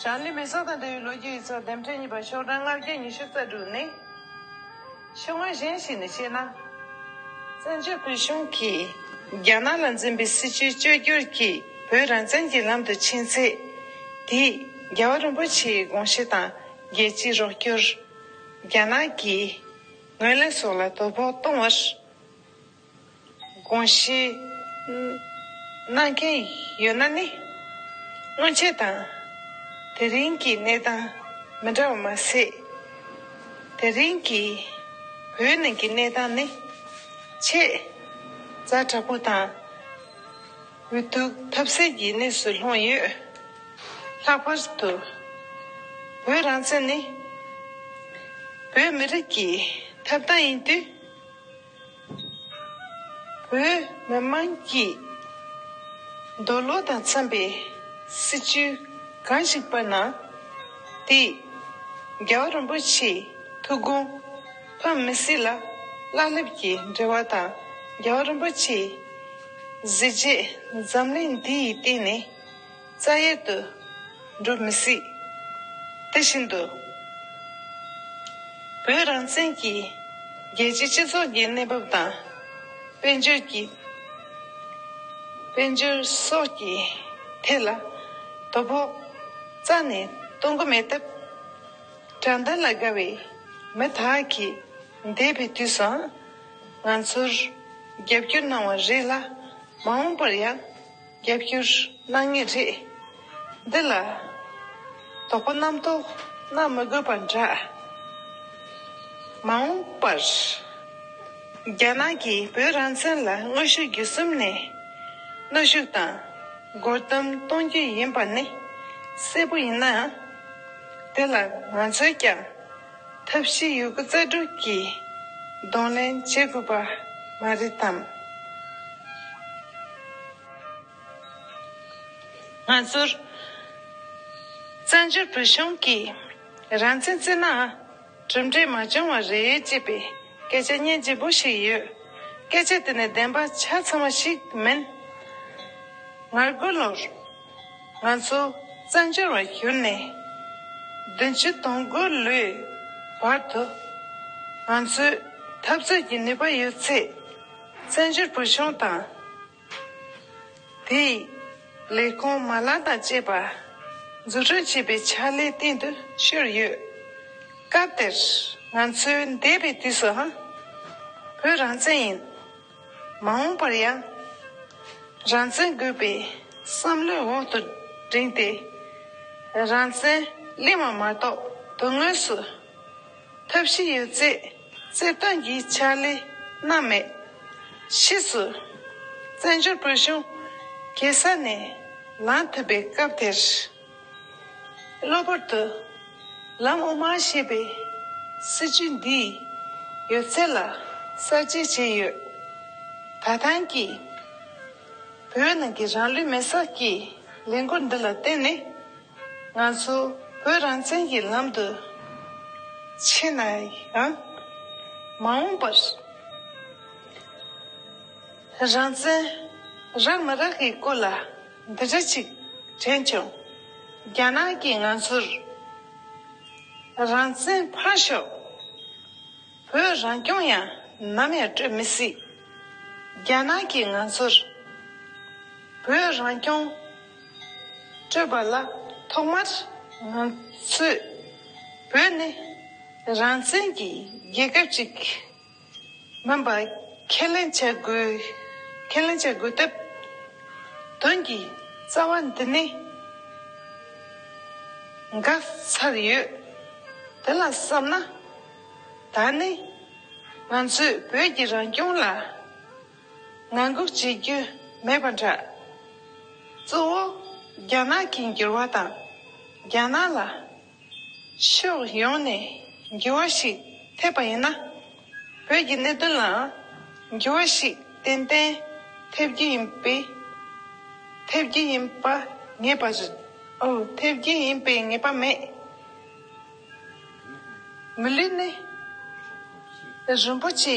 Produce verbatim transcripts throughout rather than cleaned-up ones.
ཞང་ལི་མི་སོགས་དང་འབྲེལ་བའི་ལོ་རྒྱུས་ཡིག་ཚགས་འདེམས་ཁྲལ་གཉིས་པ་ཤོག་གྲངས་ལྔ་བརྒྱ་ཉི་ཤུ་རྩ་དྲུག་ནི། ཤོག་ངོས་གཞན་ཞིག་ནས་བཤད་ན། བཙན་བྱོལ་བོད་གཞུང་གིས་རྒྱ་ནག་ལ་འཛིན་པའི་སྲིད་བྱུས་བཅོས་བསྒྱུར་གྱིས་བོད་རང་བཙན་གྱི་ལམ་དུ་ཕྱིན་ཚེ། དེས་རྒྱལ་བ་རིན་པོ་ཆེའི་དགོངས་གཞི་དང་རྒྱལ་སྤྱིའི་རོགས་སྐྱོར། རྒྱ་ནག་གིས་ངོས་ལེན་སོགས་ལ་དོ་ཕོག་གཏོང་བར། དགོངས་བཞེས་གནང་མཁན་ཡོད་ན་ནི། སྔོན་ཆད་དང་དེ་རིང་གི་གནས་སྟངས་མི་འདྲ་བ་མ་ཟད། དེ་རིང་གི་བོད་ནང་གི་གནས་སྟངས་ནི། ཆེས་ཛ་དྲག་པོ་དང་འུ་ཐུག་ཐབས་ཟད་ཀྱི་གནས་སུ་ལྷུང་ཡོད། ལྷག་པར་དུ་བོད་རང་བཙན་ནི་བོད་མི་རིགས་ཀྱི་ཐོབ་ཐང་ཡིན་དུས། བོད་མི་མང་གིས་འདོད་བློ་དང་འཚམ་པའི་སྲིད་བྱུས་གང་ཞིག་སྤར་ན། དེས་རྒྱལ་བ་རིན་པོ་ཆེའི་ཐུགས་དགོངས་ཕམ་མི་སྲིད་ལ། བླ་སློབ་ཀྱི་འབྲེལ་བ་དང་རྒྱལ་བ་རིན་པོ་ཆེའི་གཟི་བརྗིད་འཛམ་གླིང་འདི་ཡི་སྟེང་ནས་རྩ་ཡལ་དུ་འགྲོ་མི་སྲིད། དེ་བཞིན་དུ། བོད་རང་བཙན་གྱིས་རྒྱལ་སྤྱིའི་སྤྱི་ཚོགས་ཀྱི་གནས་བབ་དང་། དཔལ་འབྱོར་གྱི། དཔལ་འབྱོར་སོགས་ཀྱི་ཐད་ལ་དོ་ཕོག་རྩ་ནས་གཏོང་གི་མེད་སྟབས། དྲང་བདེན་ལ་དགའ་བའི་མི་དག་གིས་འདས་པའི་དུས་སུའང་ང་ཚོར་རྒྱབ་སྐྱོར་གནང་བ་རེད་ལ། མ་འོངས་པར་ཡང་རྒྱབ་སྐྱོར་གནང་ངེས་རེད། འདི་ལ་དོགས་པ་རྣམ་རྟོག་གནང་མི་དགོས་པ་འདྲ། མ་འོངས་པར་རྒྱ་ནག་གིས་བོད་རང་བཙན་ལ་དངོས་ཤུགས་བརྒྱུད་གསུམ་ནས་གནོན་ཤུགས་དང་རྒོལ་གཏམ་གཏོང་རྒྱུ་ཡིན་པ་ནི་གསལ་པོ་ཡིན་ན། དེ་ལ་ང་ཚོས་ཀྱང་ཐབས་ཤེས་ཡོད་རྒུ་རྩལ་སྤྲུགས་ཀྱིས་གདོང་ལེན་བྱེད་དགོས་པ་མ་རེད་དམ། ང་ཚོར་བཙན་བྱོལ་བོད་གཞུང་གིས་རང་བཙན་བརྩད་ན་གྲུབ་འབྲས་མ་བྱུང་བ་རེད་ཅེས་པའི་སྐད་ཆ་སྙིང་རྗེ་པོ་ཞིག་ཡོད། སྐད་ཆ་དེ་ནི་བདེན་པ་ཆ་ཚང་བ་ཞིག་མིན། ང་དགུ་ལོར་ང་ཚོ་བཙན་བྱོལ་བ་གྱུར་ནས་བདུན་ཅུ་དོན་དགུ་ལོའི་བར་དུ་ང་ཚོས་འཐབ་རྩོད་ཀྱི་ནུས་པ་ཡོད་ཚད་བཙན་བྱོལ་བོད་གཞུང་དང་། དེའི་ལས་ཁུངས་མ་ལག་དང་བཅས་པ་འཛུགས་སྐྲུན་བྱེད་པའི་ཕྱག་ལས་སྟེང་དུ་ཤོར་ཡོད། སྐབས་དེར་ང་ཚོའི་འདས་པའི་དུས་སུའང་བོད་རང་བཙན་ཡིན། མ་འོངས་པར་ཡང་རང་བཙན་དགོས་པའི་བསམ་བློའི་འོག་ཏུ་བསྒྲེངས་ཏེ། རང་བཙན་གླེང་བ་མ་གཏོགས་དོན་དངོས་སུ་ཐབས་ཤེས་ཡོད་ཚད་རྩལ་བཏོན་གྱིས་ཕྱག་ལས་གནང་མེད། ཕྱིས་སུ་བཙན་བྱོལ་བོད་གཞུང་གེ་སར་ནས་ལངས་ཐུབ་པའི་སྐབས་དེར། གློ་བུར་དུ་ལམ་དབུ་མ་ཞེས་པའི་སྲིད་བྱུས་འདིས་ཡོད་ཚད་ལ་གསར་བརྗེ་བྱས་ཡོད། ད་ཐེངས་ཀྱི་བོད་ནང་གི་རང་ལུས་མེར་སྲེག་གི་ལས་འགུལ་འདི་ལ་བརྟེན་ནས། ང་ཚོ་བོད་རང་བཙན་གྱི་ལམ་དུ་ཕྱིན་ན་ཡང་། མ་འོངས་པར་རང་བཙན་རག་མ་རག་གི་སྐོར་ལ་འདི་འདྲ་ཅིག་དྲན་བྱུང་། རྒྱ་ནག་གིས་ང་ཚོར་རང་བཙན་ཕར་ཞོག་བོད་རང་སྐྱོང་ཡང་ནམ་ཡང་སྤྲོད་མི་སྲིད། རྒྱ་ནག་གིས་ང་ཚོར་བོད་རང་སྐྱོང་སྤྲོད་པ་ལ་ཐོག་མར་ང་ཚོས་བོད་ནི་རང་བཙན་གྱི་རྒྱལ་ཁབ་ཅིག་མིན་པ་ཁས་ལེན་བྱ་དགོས། ཁས་ལེན་བྱ་དགོས་སྟབས། དོན་གྱི་རྩ་བ་འདི་ནི་འགག་ཚར་ཡོད། དེ་ལ་བསམ་ན། ད་ནི་ང་ཚོས་བོད་ཀྱི་རང་སྐྱོང་ལ་ངང་སྒུག་བྱེད་རྒྱུ་མེད་པ་འདྲ། གཙོ་བོ་རྒྱ་ནག་གི་འགྱུར་བ་དང་རྒྱ་ནག་ལ་ཕྱོགས་ཡོངས་ནས་འགྱུར་བ་ཞིག་ཐེབས་པ་ཡིན་ན། བོད་ཀྱི་གནད་དོན་ལའང་འགྱུར་བ་ཞིག་ཏན་ཏན་ཐེབས་རྒྱུ་ཡིན་པས། ཐེབས་རྒྱུ་ཡིན་པ་ངེས་པ་རེད། ཨོ། ཐེབས་རྒྱུ་ཡིན་པའི་ངེས་པ་མེད། མི་ལུས་ནི་རིན་པོ་ཆེ་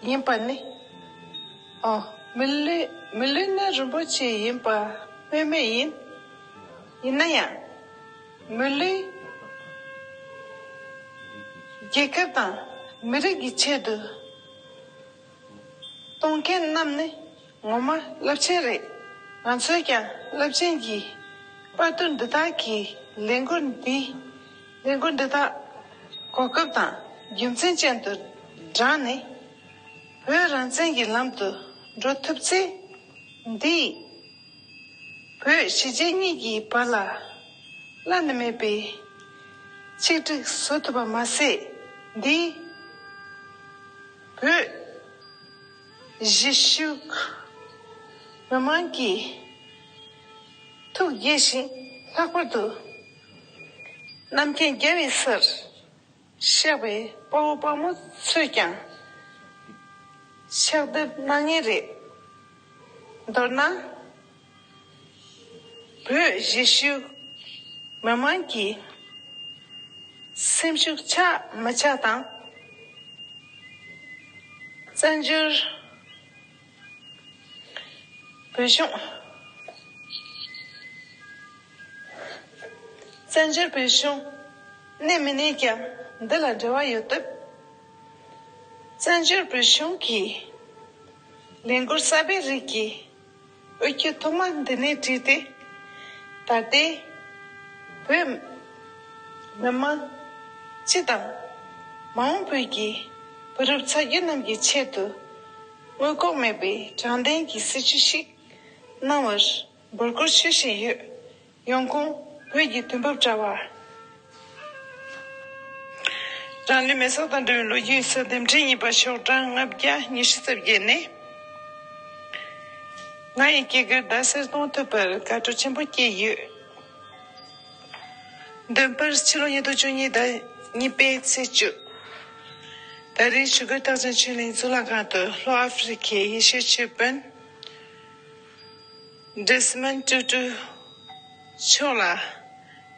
ཡིན་པ་ནི། ཨོ། མི་ལུས། མི་ལུས་ནི་རིན་པོ་ཆེ་ཡིན་པ་སྨོས་མེད་ཡིན། ཡིན་ན་ཡང་། མི་ལུས་རྒྱལ་ཁབ་དང་མི་རིགས་ཀྱི་ཆེད་དུ་གཏོང་མཁན་རྣམས་ནི་ངོ་མ་རླབས་ཆེན་རེད། ང་ཚོས་ཀྱང་རླབས་ཆེན་གྱི་དཔའ་བརྟུལ་འདི་དག་གི་ལས་འགུལ་འདི་ལས་འགུལ་འདི་དག་གོ་སྐབས་དང་རྒྱུ་མཚན་ཅན་དུ་བགྲངས་ནས་བོད་རང་བཙན་གྱི་ལམ་དུ་འགྲོ་ཐུབ་ཚེ། འདིས་བོད་གཞིས་བྱེས་གཉིས་ཀྱི་བར་ལ་བླ་ན་མེད་པའི་ཆིག་སྒྲིལ་བཟོ་ཐུབ་པ་མ་ཟད། འདིས་བོད་གཞིས་བཞུགས་མི་མང་གི་ཐུགས་དགྱེས་ཤིང་། ལྷག་པར་དུ་རྣམ་མཁྱེན་རྒྱལ་བའི་སར་གཤེགས་པའི་དཔའ་བོ་དཔའ་མོ་ཚོས་ཀྱང་ཕྱག་འདེབས་གནང་ངེས་རེད། མདོར་ན། བོད་གཞིས་བཞུགས་མི་མང་གི་སེམས་ཤུགས་ཆག་མི་ཆག་དང་། བཙན་བྱོལ་བོད་གཞུང་། བཙན་བྱོལ་བོད་གཞུང་གནས་མི་གནས་ཀྱང་འདི་ལ་འབྲེལ་བ་ཡོད་སྟབས། བཙན་བྱོལ་བོད་གཞུང་གི་ལས་འགུལ་གསར་པའི་རིགས་ཀྱི་འོས་བསྡུ་ཐོག་མ་འདི་ནས་བྲིས་ཏེ། ད་ལྟའི་བོད་མི་མང་སྤྱི་དང་། མ་འོངས་བོད་ཀྱི་བུ་རབས་ཚ་རྒྱུད་རྣམས་ཀྱི་ཆེད་དུ་དངུལ་ལྐོག་མེད་པའི་དྲང་བདེན་གྱི་སྲིད་བྱུས་ཤིག་གནང་བར་འབོད་སྐུལ་ཞུ་བཞིན་ཡོད། ཡོང་ཁུངས། བོད་ཀྱི་དུས་བབ་དྲ་བ། རང་ལུས་མེ་སྲེག་དང་འབྲེལ་བའི་ལོ་རྒྱུས་སོགས་འདེམས་ཁྲིད་གཉིས་པ་ཤོག་གྲངས་ལྔ་བརྒྱ་ཉི་ཤུ་རྩ་བརྒྱད་ནས། ང་ཡི་སྐྱེས་སྐར་ཟླ་ཟེར་གཏོང་ཐུབ་པར་དགའ་སྤྲོ་ཆེན་པོ་སྐྱེས་ཡོད། འདོན་པར་ཕྱི་ལོ་ཉིས་སྟོང་བཅུ་གཉིས་ཟླ་གཉིས་པའི་ཚེས་བཅུ། ད་རེས་བཞུགས་སྒར་རྟགས་ཅན་ཆོས་གླིང་གཙུག་ལག་ཁང་དུ་ལྷོ་ཨ་ཧྥེ་རི་ཁའི་ཡེ་ཤུའི་ཆོས་དཔོན། ཌེ་སི་མོན་ཊུ་ཊུ་མཆོག་ལ་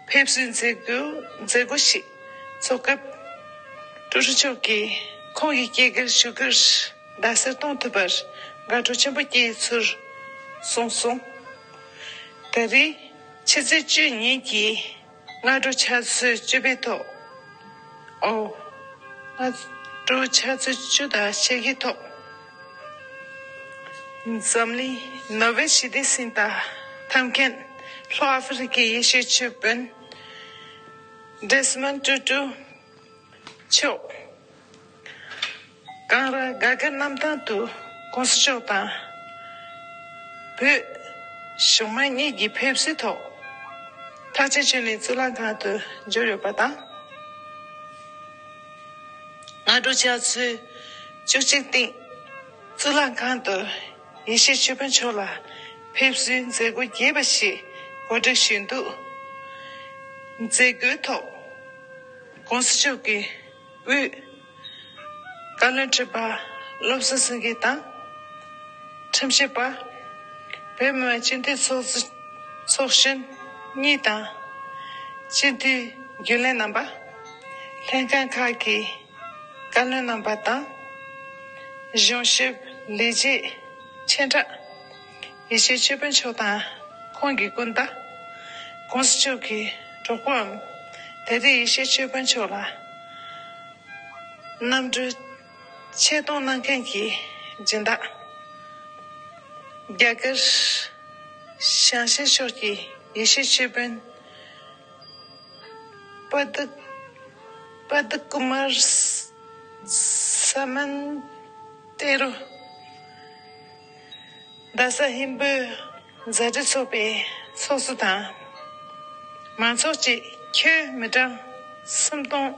ཕེབས་བསུའི་མཛད་སྒོ་མཛད་སྒོ་ཞིག་འཚོགས་སྐབས། ཊུ་ཊུ་མཆོག་གིས་ཁོང་གི་སྐྱེས་སྐར་བཞུགས་སྒར་ཟླ་ཟེར་གཏོང་ཐུབ་པར་དགའ་སྤྲོ་ཆེན་པོ་སྐྱེས་ཚུལ་གསུངས་སོང་། ད་རེས་ཕྱི་ཚེས་བཅུ་ཉིན་གྱི་སྔ་དྲོ་ཆུ་ཚོད་བཅུ་པའི་ཐོག་ཨོ། སྔ་དྲོ་ཆུ་ཚོད་བཅུ་དང་ཕྱེད་ཀའི་ཐོག་འཛམ་གླིང་ནོ་བེལ་ཞི་བདེའི་གཟེངས་རྟགས་ཐོབ་མཁན་ལྷོ་ཨ་ཧྥེ་རི་ཁའི་ཡེ་ཤུའི་ཆོས་དཔོན་ཌེ་སི་མོན་ཊུ་ཊུ་མཆོག་ཀང་ར་དགའ་དགའ་གནམ་ཐང་དུ་གོང་ས་མཆོག་དང་བོད་གཞུང་མང་གཉིས་ཀྱི་ཕེབས་བསུའི་ཐོག་རྟགས་ཅན་ཆོས་གླིང་གཙུག་ལག་ཁང་དུ་འབྱོར་ཡོད་པ་དང་། སྔ་དྲོ་ཆུ་ཚོད་བཅུ་གཅིག་སྟེང་གཙུག་ལག་ཁང་དུ་ཡེ་ཤེས་ཆོས་དཔོན་མཆོག་ལ་ཕེབས་བསུའི་མཛད་སྒོ་རྒྱས་པ་ཞིག་གོ་སྒྲིག་ཞུས་འདུག་མཛད་སྒོའི་ཐོག་གོང་ས་མཆོག་གི་དབུས་བཀའ་བློན་ཁྲི་པ་བློ་བཟང་སེང་གེ་དང་། ཁྲིམས་ཞིབ་པ། བོད་མི་མང་སྤྱི་འཐུས་ཚོགས་གཙོ་ཚོགས་གཞོན་གཉིས་དང་། སྤྱི་འཐུས་རྒྱུན་ལས་རྣམ་པ། ལྷན་ཁང་ཁག་གི་བཀའ་བློན་རྣམ་པ་དང་། གཞུང་ཞབས་ལས་བྱེད་ཆེ་ཕྲ། ཡེ་ཤེས་ཆོས་དཔོན་མཆོག་དང་ཁོང་གི་སྐུ་ཟླ། གོང་ས་མཆོག་གི་གྲོགས་པོའམ་ད་རེས་ཡེ་ཤེས་ཆོས་དཔོན་མཆོག་ལ་གནམ་གྲུ་ཆེད་གཏོང་གནང་མཁན་གྱི་སྦྱིན་བདག་རྒྱ་གར་ཞང་ཞུང་ཕྱོགས་ཀྱི་ཡེ་ཤེས་ཆོས་དཔོན་པ་དི་པ་དི་ཀུ་མར་ས་མན་ཏེ་རུ། རྡ་ས་ཧིན་བོད་མཛའ་འབྲེལ་ཚོགས་པའི་ཚོགས་གཙོ་དང་། མང་ཚོགས་བཅས་ཁྱོན་མི་གྲངས་སུམ་སྟོང་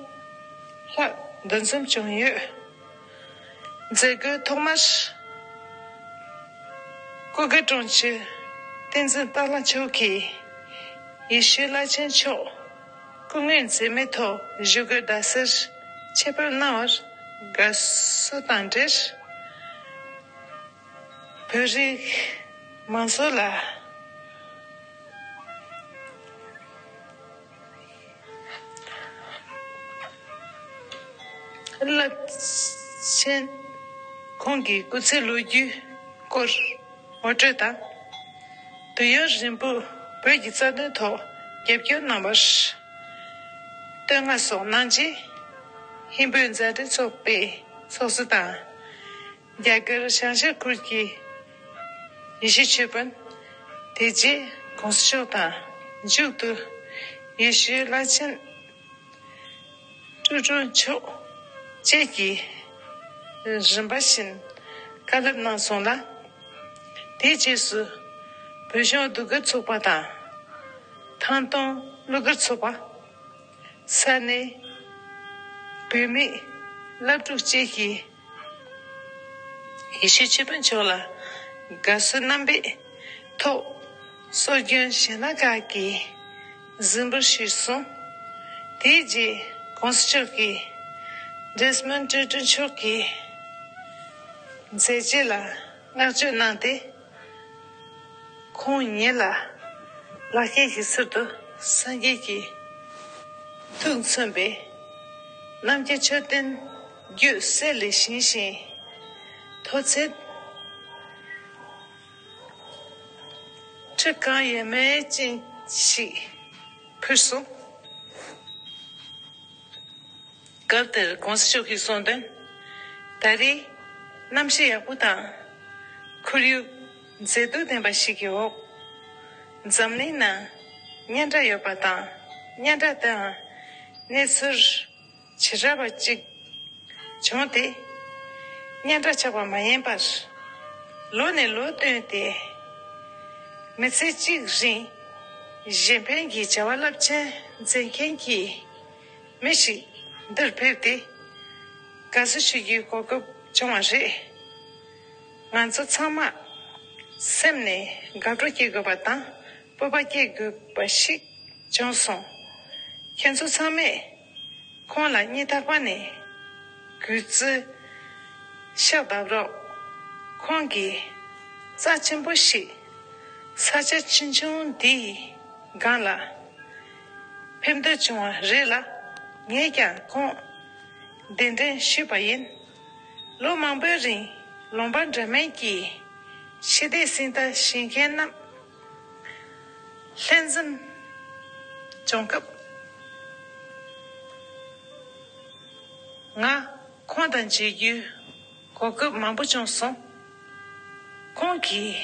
ལྷག་འདུ་འཛོམས་བྱུང་ཡོད། མཛད་སྒོའི་ཐོག་མར། སྐུ་སྒེར་དྲུང་ཆེ་བསྟན་འཛིན་སྟག་ལྷ་མཆོག་གིས་ཡེ་ཤུའི་བླ་ཆེན་མཆོག་སྐུ་ངལ་འཛེམས་མེད་ཐོག་བཞུགས་སྒར་རྡ་སར་ཆེད་ཕེབས་གནང་བར་དགའ་བསུ་དང་འབྲེལ། བོད་རིགས་མང་ཚོགས་ལ་རླབས་ཆེན་ཁོང་གི་སྐུ་ཚེའི་ལོ་རྒྱུས་སྐོར་ངོ་སྤྲོད་དང་། དུས་ཡུན་རིང་པོའི་བོད་ཀྱི་རྩ་དོན་ཐོག་རྒྱབ་སྐྱོར་གནང་བར། བསྟོད་བསྔགས་སོགས་གནང་རྗེས། ཧིན་བོད་མཛའ་འབྲེལ་ཚོགས་པའི་ཚོགས་གཙོ་དང་། རྒྱ་གར་བྱང་ཤར་ཁུལ་གྱི་ཡེ་ཤུ་ཆོས་དཔོན། དེ་རྗེས་༸གོང་ས་མཆོག་དང་མཇུག་ཏུ་ཡེ་ཤུའི་བླ་ཆེན་ཀྲུའུ་ཀྲུའུ་མཆོག་བཅས་ཀྱིས་རིམ་པ་བཞིན་བཀའ་སློབ་གནང་སོང་ལ། དེའི་རྗེས་སུ་བོད་གཞུང་ཟློས་གར་ཚོགས་པ་དང་། ཐང་སྟོང་གླུ་གར་ཚོགས་པ། ས་གནས་བུད་མེད་སློབ་ཕྲུག་བཅས་ཀྱིས་ཡེ་ཤུ་ཆོས་དཔོན་མཆོག་ལ་དགའ་བསུ་རྣམ་པའི་ཐོག་སྲོལ་རྒྱུན་གཞས་སྣ་ཁག་གི་གཟིགས་འབུལ་ཞུས་སོང་། དེའི་རྗེས་༸གོང་ས་མཆོག་གིས་ཌེ་སི་མོན་ཊུ་ཊུ་མཆོག་གི་མཛད་རྗེས་ལ་བསྔགས་བརྗོད་གནང་སྟེ། ཁོང་ཉིད་ལ་ལག་ཁྱེར་གྱི་ཚུལ་དུ་སངས་རྒྱས་ཀྱི་ཐུགས་མཚོན་པའི་རྣམ་རྒྱལ་མཆོད་རྟེན་རྒྱུད་གསེར་ལས་བཞེངས་ཤིང་། མཐོ་ཚད་ཁྲི་གང་ཡས་མས་ཅན་ཞིག་ཕུལ་སོང་། སྐབས་དེར་༸གོང་ས་མཆོག་གིས་གསུངས་དོན། ད་རེས་གནམ་གཤིས་ཡག་པོ་དང་། ཁོར་ཡུག་མཛེས་སྡུག་ལྡན་པ་ཞིག་གི་འོག་འཛམ་གླིང་ནང་སྙན་གྲགས་ཡོད་པ་དང་། སྙན་གྲགས་དེའང་གནས་ཚུལ་བྱེ་བྲག་པ་གཅིག་བྱུང་སྟེ། སྙན་གྲགས་ཆགས་པ་མ་ཡིན་པར། ལོ་ནས་ལོ་བསྟུད་དེ། མི་ཚེ་གཅིག་རིང་གཞན་ཕན་གྱི་བྱ་བ་རླབས་ཆེན་མཛད་མཁན་གྱི་མི་ཞིག་འདིར་ཕེབས་ཏེ། དགའ་བསུ་ཞུ་རྒྱུའི་གོ་སྐབས་བྱུང་བ་རེད། ང་ཚོ་ཚང་མ་སེམས་ནས་དགའ་སྤྲོ་སྐྱེ་དགོས་པ་དང་། སྤོབས་པ་སྐྱེ་དགོས་པ་ཞིག་བྱུང་སོང་། ཁྱེད་ཚོ་ཚང་མས་ཁོང་ལ་སྙིང་ཐག་པ་ནས་གུས་བརྩི་ཕྱག་བརྡབ་རོགས། ཁོང་གིས་རྩ་ཆེན་པོ་ཞིག་ས་ཆ་ཆུང་ཆུང་འདིའི་སྒང་ལ་ཕེབས་འདོད་བྱུང་བ་རེད་ལ། ངས་ཀྱང་ཁོང་གདན་འདྲེན་ཞུས་པ་ཡིན། ལོ་མང་པོའི་རིང་ལུང་པ་འདྲ་མིན་གྱི་ཞི་བདེའི་གཟེངས་རྟགས་བཞེས་མཁན་རྣམས་ལྷན་འཛོམས་བྱུང་སྐབས། ང་ཁོང་དང་མཇལ་རྒྱུའི་གོ་སྐབས་མང་པོ་བྱུང་སོང་། ཁོང་གིས་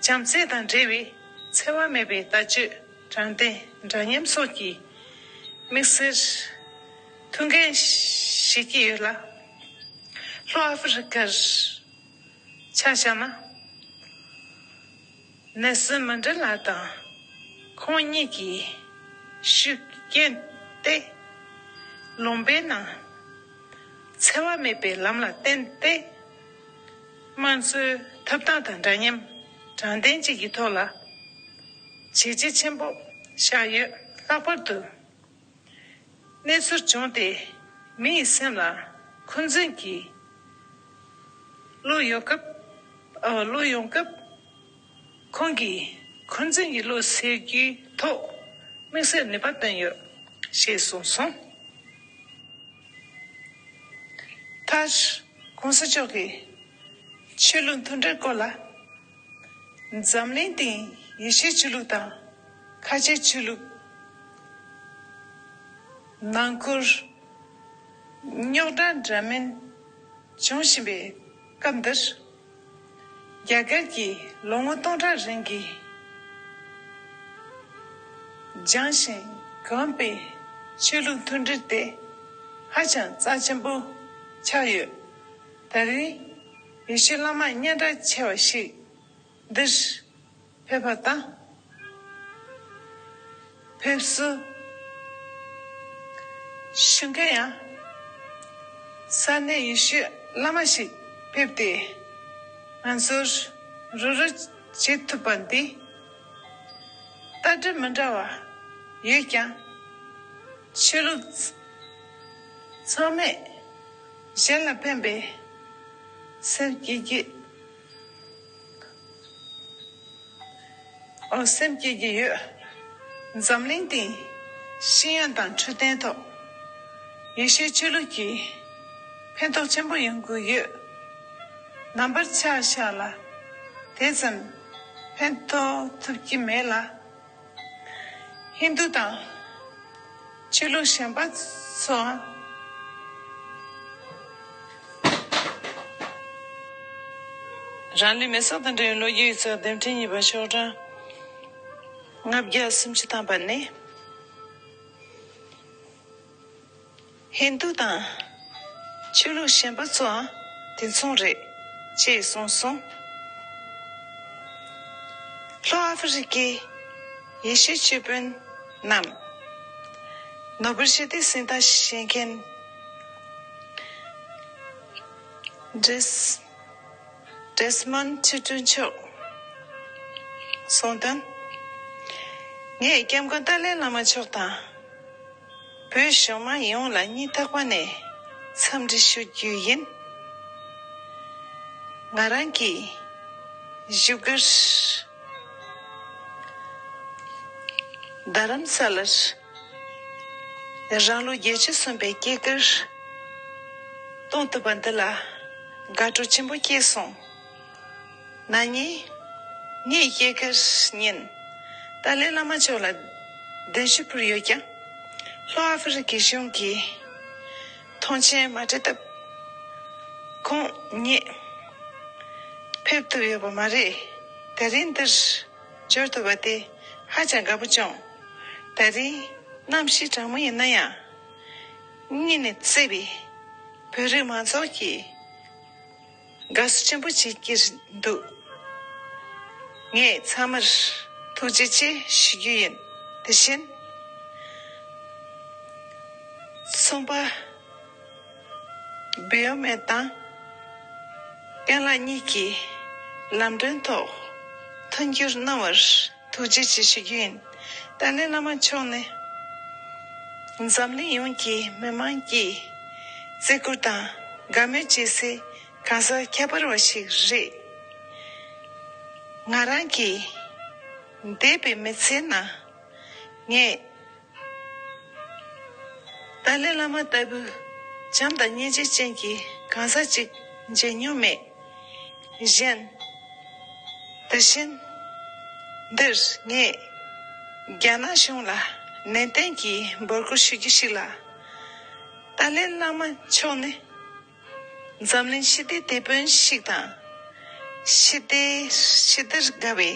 བྱམས་བརྩེ་དང་འབྲེལ་བའི་འཚེ་བ་མེད་པའི་ལྟ་སྤྱོད་དྲང་བདེན་འདྲ་མཉམ་སོགས་ཀྱི་དམིགས་བསལ་ཐུགས་འགན་བཞེས་ཀྱི་ཡོད་ལ། ལྷོ་ཨ་ཧྥེ་རི་ཁར་ཆ་བཞག་ན། ནེལ་སོན་མན་ཌེ་ལ་དང་ཁོང་གཉིས་ཀྱི་ཤུགས་རྐྱེན་ཏེ། ལུང་པའི་ནང་འཚེ་བ་མེད་པའི་ལམ་ལ་བརྟེན་ཏེ། དམངས་གཙོའི་ཐོབ་ཐང་དང་འདྲ་མཉམ་དྲང་བདེན་བཅས་ཀྱི་ཐོག་ལ་བྱས་རྗེས་ཆེན་པོ་བཞག་ཡོད། ལྷག་པར་དུ། གནས་ཚུལ་བྱུང་སྟེ་མི་ཡི་སེམས་ལ་འཁོན་འཛིན་གྱི་བློ་ཡོད་སྐབས། ཨ། བློ་ཡོང་སྐབས། ཁོང་གིས་འཁོན་འཛིན་གྱི་བློ་སེལ་རྒྱུའི་ཐོག་དམིགས་བསལ་ནུས་པ་བཏོན་ཡོད་ཞེས་གསུངས་སོང་། མཐར་༸གོང་ས་མཆོག་གིས་ཆོས་ལུགས་མཐུན་སྒྲིལ་སྐོར་ལ། འཛམ་གླིང་སྟེང་ཡེ་ཤུའི་ཆོས་ལུགས་དང་ཁ་ཆེའི་ཆོས་ལུགས་ནང་ཁུལ་རྙོག་དྲ་འདྲ་མིན་འབྱུང་བཞིན་པའི་སྐབས་འདིར། རྒྱ་གར་གྱི་ལོ་ངོ་སྟོང་ཕྲག་རིང་གི་སྦྱངས་ཤིང་གོམས་པའི་ཆོས་ལུགས་མཐུན་སྒྲིལ་དེ་ཧ་ཅང་རྩ་ཆེན་པོ་ཆགས་ཡོད། ད་རིང་ཡེ་ཤུ་བླ་མ་སྙན་གྲགས་ཆེ་བ་ཞིག་འདིར་ཕེབས་པ་དང་། ཕེབས་བསུ་ཞུ་མཁན་ཡང་ས་གནས་ཡེ་ཤུའི་བླ་མ་ཞིག་ཕེབས་ཏེ། ང་ཚོར་རོགས་རམ་བྱེད་ཐུབ་པ་འདི་ལྟ་གྲུབ་མི་འདྲ་བ་ཡོད་ཀྱང་། ཆོས་ལུགས་ཚང་མས་གཞན་ལ་ཕན་པའི་སེམས་བསྐྱེད་ཀྱི། ཨོ། སེམས་བསྐྱེད་ཀྱི་ཡོད། འཛམ་གླིང་སྟེང་ཤེས་ཡོན་དང་འཕྲོད་བསྟེན་ཐོག་ཡེ་ཤུའི་ཆོས་ལུགས་ཀྱིས་ཕན་ཐོགས་ཆེན་པོ་ཡོང་གི་ཡོད། ནང་པར་ཆ་བཞག་ལ་དེ་ཙམ་ཕན་ཐོགས་ཐུབ་ཀྱི་མེད་ལ། ཧིན་དུ་དང་ ཆོས་ལུགས་གཞན་པ་ཚོ། རང་ལུས་མེ་སྲེག་དང་འབྲེལ་བའི་ལོ་རྒྱུས་ཡིག་ཚགས་འདེམས་ཁྲིད་གཉིས་པ་ཤོག་གྲངས་ལྔ་བརྒྱ་སུམ་ཅུ་ཐམ་པ་ནས། ཧིན་རྡུ་དང་ཆོས་ལུགས་གཞན་པ་ཚོའང་དེ་མཚུངས་རེད་ཅེས་གསུངས་སོང་། ལྷོ་ཨ་ཧྥེ་རི་ཀའི་ཡེ་ཤུའི་ཆོས་དཔོན་ནམ། ནོ་བེལ་ཞི་བདེའི་གཟེངས་རྟགས་བཞེས་མཁན་ཌེས་ཌེས་མོན་ཊུ་ཊུ་མཆོག་གསུངས་དོན། ངས་སྐྱབས་མགོན་ཏཱ་ལའི་བླ་མ་མཆོག་དང་། བོད་གཞུང་མང་ཡོངས་ལ་སྙིང་ཐག་པ་ནས་འཚམས་འདྲི་ཞུ་རྒྱུ་ཡིན། ང་རང་གིས་བཞུགས་སྒར་རྡ་རམ་ས་ལར་རང་ལོ་བརྒྱད་ཅུ་སོན་པའི་སྐྱེས་སྐར་གཏོང་ཐུབ་པ་འདི་ལ་དགའ་སྤྲོ་ཆེན་པོ་སྐྱེས་སོང་། ན་ནིང་ངའི་སྐྱེས་སྐར་ཉིན་ཏཱ་ལའི་བླ་མ་མཆོག་ལ་གདན་ཞུ་ཕུལ་ཡོད་ཀྱང་། ལྷོ་ཨ་ཧྥེ་རི་ཀའི་གཞུང་གིས་མཐོང་མཆན་མ་སྤྲད་སྟབས། ཁོང་ཉིད་ཕེབས་ཐུབ་ཡོད་པ་མ་རེད། དེ་རིང་འདིར་འབྱོར་ཐུབ་པ་དེ་ཧ་ཅང་དགའ་པོ་བྱུང་། དེ་རིང་གནམ་གཤིས་གྲང་མོ་ཡིན་ན་ཡང་། སྙིང་ནས་བརྩེ་བའི་བོད་རིགས་མང་ཚོགས་ཀྱིས་དགའ་བསུ་ཆེན་པོ་བྱེད་ཀྱི་འདུག་ངས་ཚང་མར་ཐུགས་རྗེ་ཆེ་ཞུ་རྒྱུ་ཡིན། དེ་བཞིན་ཚོང་པ་བི་ཡོ་མེ་དང་ཀན་ལགས་གཉིས་ཀྱིས་ལམ་གྲོན་ཐོག་མཐུན་འགྱུར་གནང་བར་ཐུགས་རྗེ་ཆེ་ཞུ་རྒྱུ་ཡིན། ཏཱ་ལའི་བླ་མ་མཆོག་ནི་འཛམ་གླིང་ཡོངས་ཀྱི་མི་མང་གིས་བརྩི་བཀུར་དང་དགའ་མོས་བྱེད་སའི་གང་ཟག་ཁྱད་པར་བ་ཞིག་རེད། ང་རང་གིས་འདས་པའི་མི་ཚེའི་ནང་ངས་ཏཱ་ལའི་བླ་མ་ལྟ་བུའི་བྱམས་དང་སྙིང་རྗེ་ཅན་གྱི་གང་ཟག་ཅིག་མཇལ་མྱོང་མེད། གཞན། དེ་བཞིན་འདིར་ངས་རྒྱ་ནག་གཞུང་ལ་ནན་ཏན་གྱིས་འབོད་སྐུལ་ཞུ་རྒྱུ་ཞིག་ལ། ཏཱ་ལའི་བླ་མ་མཆོག་ནི་འཛམ་གླིང་ཞི་བདེའི་དེད་དཔོན་ཞིག་དང་། ཞི་བདེ་ཞི་བདེར་དགའ་བའི་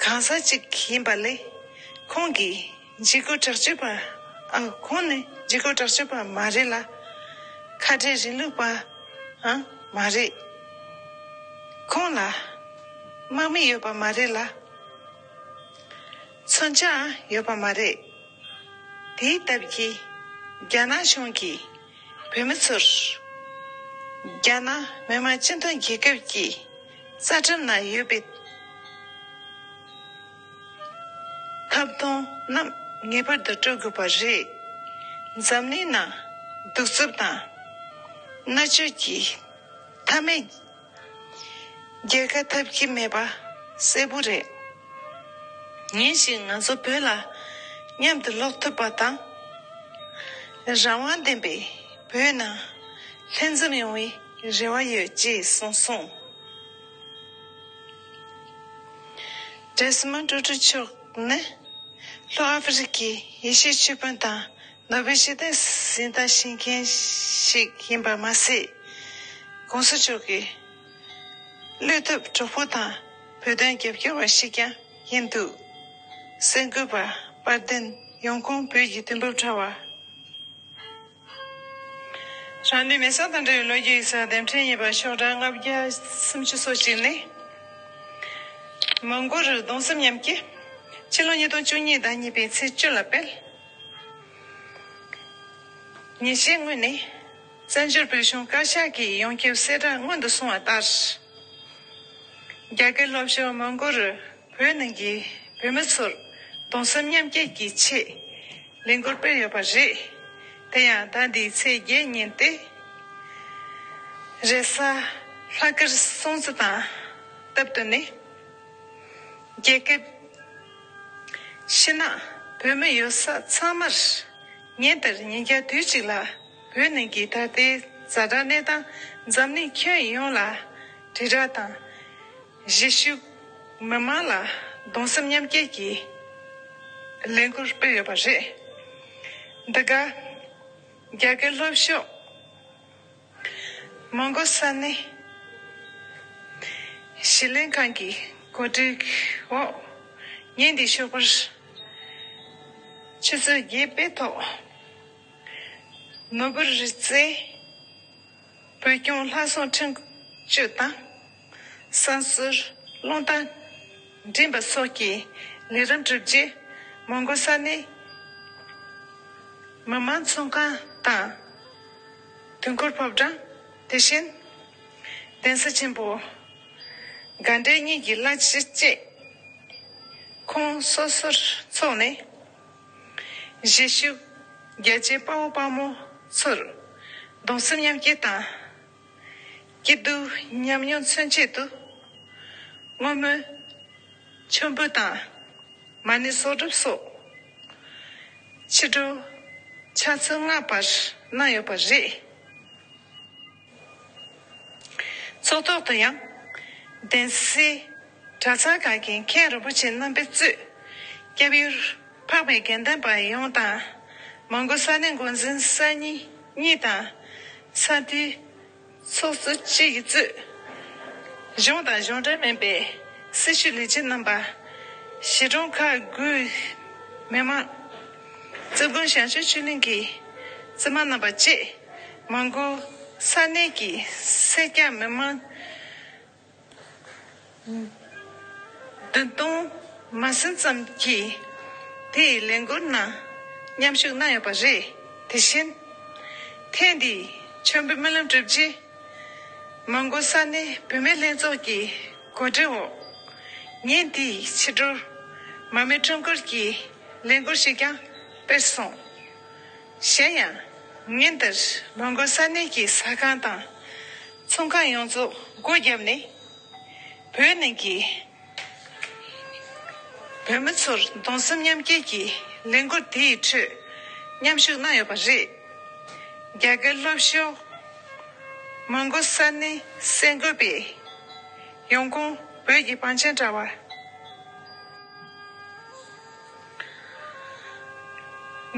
གང་ཟག་ཅིག་ཡིན་པ་ལས། ཁོང་གིས་འཇིགས་སྐུལ་དྲག་སྤྱོད་པ། ཨ། ཁོང་ནི་འཇིགས་སྐུལ་དྲག་སྤྱོད་པ་མ་རེད་ལ། ཁ་བྲལ་རིང་ལུགས་པའང་མ་རེད། ཁོང་ལ་དམག་མི་ཡོད་པ་མ་རེད་ལ། མཚོན་ཆའང་ཡོད་པ་མ་རེད། དེའི་སྟབས་ཀྱིས་རྒྱ་ནག་གཞུང་གིས་བོད་མི་ཚོར་རྒྱ་ནག་མི་དམངས་སྤྱི་མཐུན་རྒྱལ་ཁབ་ཀྱི་རྩ་ཁྲིམས་ནང་ཡོད་པའི་ཐབས་སྡུག་རྣམས་ངེས་པར་དུ་སྤྲོད་དགོས་པ་རེད། འཛམ་གླིང་ནང་གདུག་རྩུབ་དང་མནར་གཅོད་ཀྱི་མཐའ་མེད་རྒྱལ་ཁ་ཐོབ་ཀྱི་མེད་པ་གསལ་པོ་རེད། ཉིན་ཞིག་ང་ཚོ་བོད་ལ་མཉམ་དུ་ལོག་ཐུབ་པ་དང་། རང་དབང་ལྡན་པའི་བོད་ནང་ལྷན་འཛོམས་ཡོང་བའི་རེ་བ་ཡོད་ཅེས་གསུངས་སོང་། ཌེ་སི་མོན་ཊུ་ཊུ་མཆོག་ནི་ལྷོ་ཨ་ཧྥེ་རི་ཀའི་ཡེ་ཤུའི་ཆོས་དཔོན་དང་ནོ་བེལ་ཞི་བདེའི་གཟེངས་རྟགས་བཞེས་མཁན་ཞིག་ཡིན་པ་མ་ཟད། གོང་ས་མཆོག་གི་བློས་ཐུབ་གྲོགས་པོ་དང་བོད་དོན་རྒྱབ་སྐྱོར་བ་ཞིག་ཀྱང་ཡིན་འདུག་གསར་འགོད་པ་དཔལ་ལྡན་ཡོང་ཁུངས་བོད་ཀྱི་དུས་བབ་དྲ་བ། རང་ལུས་མེ་སྲེག་དང་འབྲེལ་བའི་ལོ་རྒྱུས་ཡིག་ཚགས་འདེམས་ཁྲིད་གཉིས་པ་ཤོག་གྲངས་ལྔ་བརྒྱ་སུམ་ཅུ་སོ་གཅིག་ནས། མོན་གྷོ་རུ་གདུང་སེམས་མཉམ་སྐྱེད། ཕྱི་ལོ་ཉིས་སྟོང་བཅུ་གཉིས་ཟླ་གཉིས་པའི་ཚེས་བཅུ་ལ་སྤེལ། ཉིན་ཤས་སྔོན་ནས་བཙན་བྱོལ་བོད་གཞུང་བཀའ་ཤག་གིས་ཡོངས་ཁྱབ་གསལ་བསྒྲགས་སྔོན་དུ་སོང་བ་ལྟར། རྒྱ་སྐད་སློབ་ཞབས་མོན་གྷོ་རུ་བོད་ནང་གི་བོད་མི་ཚོར་གདུང་སེམས་མཉམ་སྐྱེད་ཀྱི་ཆེད་ལས་འགུལ་སྤེལ་ཡོད་པ་རེད། དེ་ཡང་ཟླ་འདིའི་ཚེས་བརྒྱད་ཉིན་ཏེ། རེས་གཟའ་ལྷག་དཀར་སྲུང་བརྩི་དང་སྟབས་བསྟུན་ནས། རྒྱལ་ཁབ་ཕྱི་ནང་བོད་མི་ཡོད་ས་ཚང་མར་ཉིན་ལྟར་ཉིན་རྒྱབ་དུས་གཅིག་ལ་བོད་ནང་གི་ད་ལྟའི་ཛ་དྲག་གནས་སྟངས། འཛམ་གླིང་ཁྱོན་ཡོངས་ལ་དྲིལ་བསྒྲགས་དང་། གཞིས་བཞུགས་མི་མང་ལ་གདུང་སེམས་མཉམ་སྐྱེད་ཀྱི་ལས་འགུལ་སྤེལ་ཡོད་པ་རེད། འདི་ག་རྒྱ་གར་ལྷོ་ཕྱོགས་མོན་གྷོ་ས་གནས་ཞི་ལིང་ཁང་གི་གོ་སྒྲིག་འོག་ཉིན་འདིའི་ཞོགས་པར་ཆུ་ཚོད་བརྒྱད་པའི་ཐོག་ནོར་བུ་རི་རྩེ་བོད་སྐྱོང་ལྷ་སྲུང་ཁྲིམས་གཅོད་དང་། བསམ་ཚུལ་སློང་སྟངས་འགྲིམས་པ་སོགས་ཀྱི་ལས་རིམ་གྲུབ་རྗེས། མོན་གྷོ་ས་གནས་མི་དམངས་ཚོགས་ཁང་དང་། དུས་འཁོར་ཕོ་བྲང་། དེ་བཞིན་གདན་ས་ཆེན་པོ་དགའ་འབྲས་གཉིས་ཀྱི་བླ་སྤྱི་བཅས་ཁོངས་སོ་སོར་འཚོགས་ནས། གཞིས་བཞུགས་རྒྱལ་གཅེས་དཔའ་བོ་དཔའ་མོ་ཚོར་གདུང་སེམས་མཉམ་སྐྱེད་དང་། སྐྱིད་སྡུག་ཉམས་མྱོང་མཚོན་ཆེད་དུ། བསྔོ་སྨོན། མཆོད་འབུལ་དང་། མ་ཎི་གསོལ་འདེབས་སོགས་ཕྱི་དྲོ་ཕྱག་ཚོད་ལྔ་བར་གནང་ཡོད་པ་རེད། ཚོགས་ཐོག་ཏུ་ཡང་། གདན་སའི་གྲྭ་ཚང་ཁག་གི་མཁན་རིན་པོ་ཆེ་རྣམ་པས་གཙོས། སྐྱབས་ཡུལ་འཕགས་པའི་དགེ་ལྡན་པ་ཡོངས་དང་། མོན་གྷོ་ས་གནས་འགོ་འཛིན་གསར་རྙིང་གཉིས་དང་། ས་འཐུས་ཚོགས་གཙོ་བཅས་ཀྱིས་གཙོས། གཞུང་དང་གཞུང་འབྲེལ་མིན་པའི་སྲི་ཞུ་ལས་བྱེད་རྣམ་པ། གཞིས་གྲོང་ཁག་དགུའི་མི་མང་། རྩིས་དགོན་ཞང་ཞུང་ཆོས་གླིང་གི་བཙུན་མ་རྣམ་པ་བཅས། མོན་གྷོ་ས་གནས་ཀྱི་སེར་སྐྱ་མི་མང་བདུན་སྟོང་མ་ཟིན་ཙམ་གྱིས་དེའི་ལས་འགུལ་ནང་མཉམ་ཞུགས་གནང་ཡོད་པ་རེད། དེ་བཞིན་ཐེངས་འདིའི་མཆོད་འབུལ་སྨོན་ལམ་གྲུབ་རྗེས། མོན་གྷོ་ས་གནས་བུད་མེད་ལྷན་ཚོགས་ཀྱི་གོ་སྒྲིག་འོག་ཉིན་དེའི་ཕྱི་དྲོར་མར་མེ་ཁྲོམ་སྐོར་གྱི་ལས་འགུལ་ཞིག་ཀྱང་སྤེལ་སོང་། གཞན་ཡང་། ཉིན་དེར་མོན་གྷོ་ས་གནས་ཀྱི་ཟ་ཁང་དང་ཚོང་ཁང་ཡོངས་རྫོགས་སྒོ་བརྒྱབ་ནས། བོད་ནང་གི་བོད་མི་ཚོར་གདུང་སེམས་མཉམ་སྐྱེད་ཀྱི་ལས་འགུལ་དེའི་ཁྲོད་མཉམ་ཞུགས་གནང་ཡོད་པ་རེད། རྒྱ་གར་ལྷོ་ཕྱོགས་མོན་གྷོ་ས་གནས་གསར་འགོད་པས་ཡོང་ཁུངས་བོད་ཀྱི་བང་ཆེན་དྲ་བ།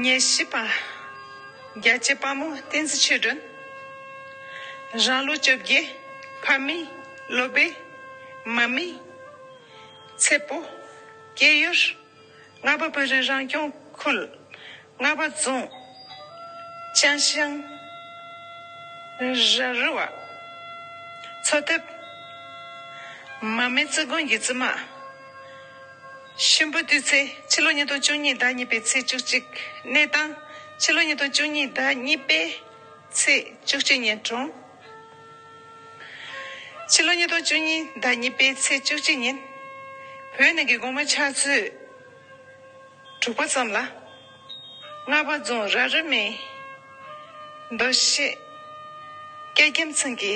ཉེར་བཞི་པ། རྒྱལ་གཅེས་དཔའ་མོ་བསྟན་འཛིན་ཆོས་སྒྲོན། རང་ལོ་བཅོ་བརྒྱད། ཕ་མིས་སློབ་དཔོན། མ་མིས་ཚེ་པོ། སྐྱེས་ཡུལ། རྔ་པ་བོད་རིགས་རང་སྐྱོང་ཁུལ་རྔ་པ་རྫོང་། ཅང་ཤང་ར་རི་བ། འཚོ་ཐབས། མ་མི་རྩིས་དགོན་གྱི་བཙུན་མ། གཤིན་པོ་དུས་ཚེས་ཕྱི་ལོ་ཉིས་སྟོང་བཅུ་གཉིས་ཟླ་གཉིས་པའི་ཚེས་བཅུ་གཅིག་གནས་སྟངས་ཕྱི་ལོ་ཉིས་སྟོང་བཅུ་གཉིས་ཟླ་གཉིས་པའི་ཚེས་བཅུ་གཅིག་ཉིན་གྲོངས། ཕྱི་ལོ་ཉིས་སྟོང་བཅུ་གཉིས་ཟླ་གཉིས་པའི་ཚེས་བཅུ་གཅིག་ཉིན། བོད་ནང་གི་དགོང་མོ་ཆུ་ཚོད་དྲུག་པ་ཙམ་ལ། རྔ་པ་རྫོང་ར་རི་མའི་མདོ་སྤྱི་སྐྱེ་རྒྱམ་ཚང་གི་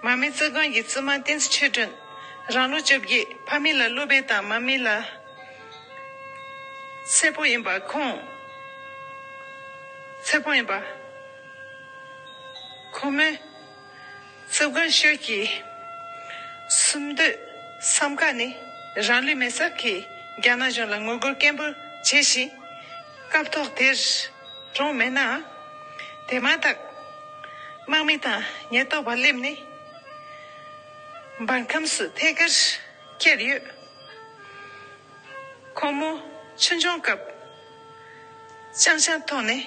མ་མི་རྩིས་དགོན་གྱི་བཙུན་མ་བསྟན་འཛིན་ཆོས་སྒྲོན། རང་ལོ་བཅོ་བརྒྱད། ཕ་མི་ལ་སློབ་དཔོན་དང་མ་མི་ལ་ཚེ་པོ་ཡིན་པ་ཁོང་། ཚེ་པོ་ཡིན་པ། ཁོ་མོས་རྩིས་དགོན་ཤོད་ཀྱི་སུམ་མདོའི་མཚམས་ཁང་ནས་རང་ལུས་མེར་སྲེག་གིས་རྒྱ་ནག་གཞུང་ལ་ངོ་རྒོལ་སྐད་འབོད་བྱས་ཤིང་། སྐབས་ཐོག་དེར་གྲོངས་མེད་ནའང་། དེ་མ་ཐག་དམག་མི་དང་ཉེན་རྟོག་པ་སླེབས་ནས་འབར་ཁམས་སུ་ཐད་ཀར་བསྐྱལ་ཡོད། ཁོང་མོ་ཆུང་ཆུང་སྐབས་ཅང་ཅང་ཐོག་ནས་